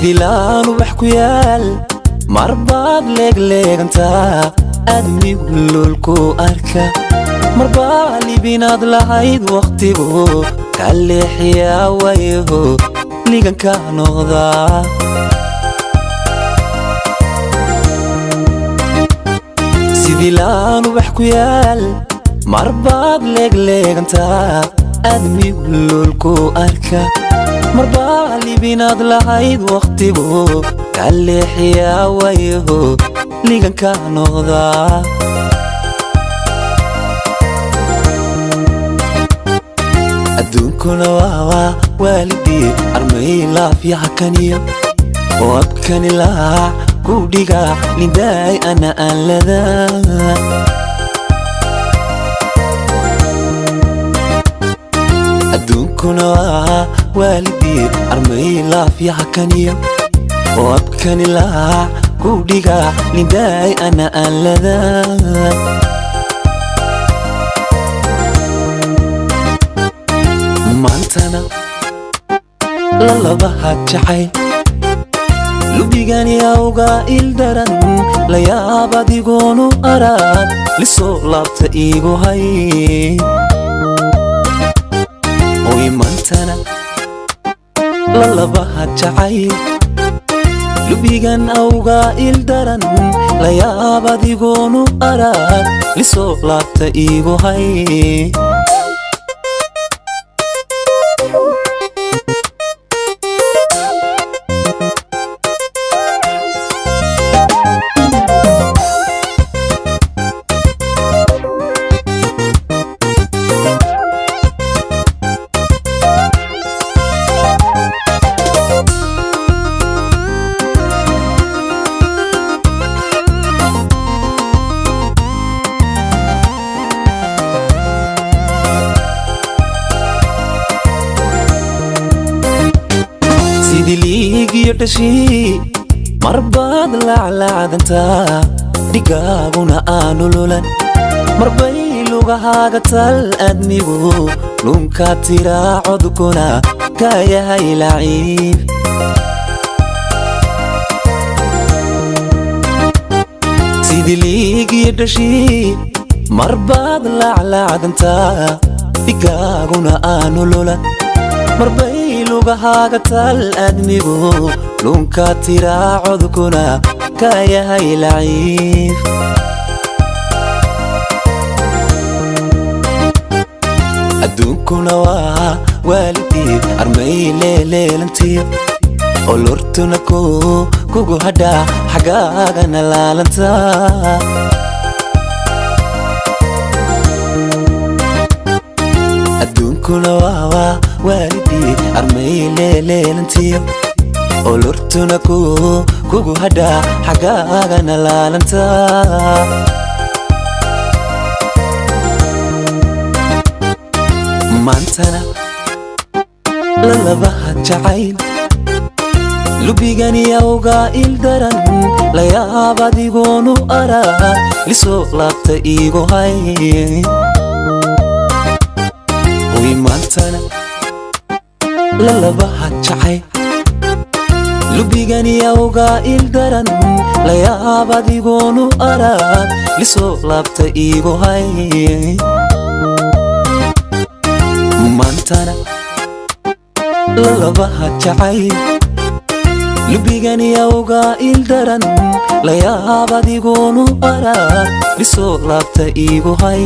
Sidii laan ubax ku yaal marbaad leegleegantaa, aadmigu luulku arka. Marbaa libinaad lahayd wakhtigu ka leexiyaa, wayaho liganka noqdaa. Sidii laan ubax ku yaal marbaad leegleegantaa, aadmigu luulku arka. Marbaa libinaad lahayd wakhtigu ka leexiyaa, wayaho liganka noqdaa. Adduunkuna waawaa waalidii, armay laafyaha kaniyo oo abkani laac ku dhiga lindaay ana aan ladaa. Adduunkuna waa waalidii, armay laafyaha kaniyo oo abkani laac ku dhiga lindaay ana aan ladaa. Maantana lalabaha jacayl lubigani awga ildaran, la yaab adigoonu arag lisoo laabta iigu hay. Oy maantana lalabaha jacayl lubigan awga ildaran, la yaab adigoonu arag lisoo laabta iigu hay. Sidii liigiyo dhashii marbaad laclacdantaa, dhigaaguna aanu lulan. Marbay lugahaaga tal aadmigu lunka tiraa, codkuna ka yahay laciib. Sidii liigiyo dhashii marbaad laclacdantaa, dhigaaguna aanu lulan. Marbay lugahaaga tal aadmigu lunka tiraa, codkuna ka yahay laciif. Adduunkuna waa waalidii, armay leeleelantiyo olortuna ku kugu hadhaa, xaggaagana laalanta. Adduunkuna waawaa waalidii, armay leeleelantiyo olortuna ku kugu hadhaa, xaggaagana laalanta. Maantana lalabaha jacayl lubigani awga ildaran, la yaab adigoonu arag lisoo laabta iigu hay. Oy maantana lalabaha jacayl lubigani awga ildaran, la yaab adigoonu arag lisoo laabta iigu hay. Maantana lalabaha jacayl lubigani awga ildaran, la yaab adigoonu arag lisoo laabta iigu hay.